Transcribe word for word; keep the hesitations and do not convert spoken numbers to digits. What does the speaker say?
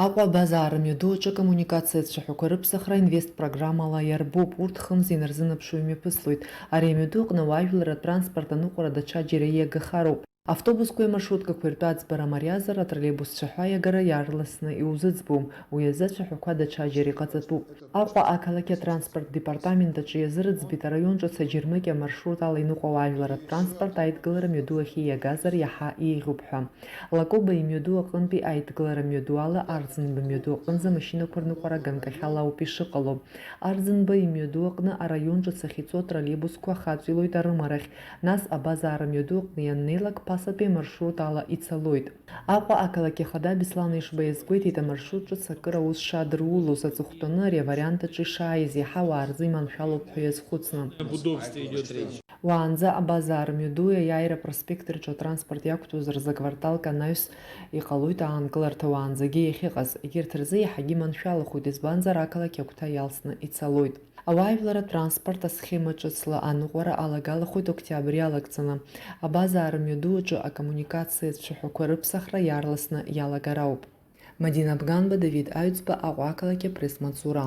Аҟәа абазаара мҩаду аҿы акоммуникациа цәаҳәақәа рыԥсахра инвестпрограммала иарбоуп, урҭ хымз инарзынаԥшуа имҩаԥыслоит. Ари амҩаду аҟны ауаажәларратә транспорт аныҟәара даҽаџьара иагахароуп. Автобусқәеи амаршруткақәеи ртәы аӡбара мариазар, атроллеибус цәаҳәа иагара иаарласны иузыӡбом, уи азы ацәаҳәақәа даҽаџьара иҟаҵатәуп. Аҟәа ақалақь атранспорт департамент аҿы иазырӡбеит араион ҿыц аџьармыкьа амаршрут ала иныҟәо ауаажәларратә транспорт аидгылара мҩаду ахь ииагазар иаҳа еиӷьуп ҳәа. Лакоба имҩаду аҟынтәи аидгылара мҩаду ала Арӡынба мҩаду аҟынӡа амашьынақәа рныҟәара ганкахьала ауп ишыҟало. Арӡынба имҩаду аҟны араион ҿыц ахь ицо атроллеибусқәа хаҵәилоит арымарахь, нас абазаара мҩаду аҟны ианнеилак Ԥасатәи амаршрут ала ицалоит. Аҟәа ақалақь ахада Беслан Ешба иазгәеиҭеит, амаршрут ҿыц акыр аус шадырулоз, аҵыхәтәаны ари авариант аҿы ишааиз, иаҳа ауаа рзы иманшәалоуп ҳәа иазхәыцны. Об удобстве идёт речь. Уаанӡа абазаара мҩаду, аиааира апроспект рҿы атранспорт иақәтәоз рзы акварталк анаҩс иҟалоит аанкыларҭа уаанӡагьы иахьыҟаз. Егьырҭ рзы иаҳагьы иманшәалахоит, избанзар ақалақь агәҭа иалсны ицалоит. Ауаажәларратә транспорт асхема ҿыцла аныҟәара алагалахоит октиабр иалагӡаны. Абазаара мҩаду аҿы акоммуникациа цәаҳәақәа рыԥсахра иаарласны иалагар ауп. Мадина Бганба, Давид Аҩӡба, Аҟәа ақалақь апресс-маҵзура.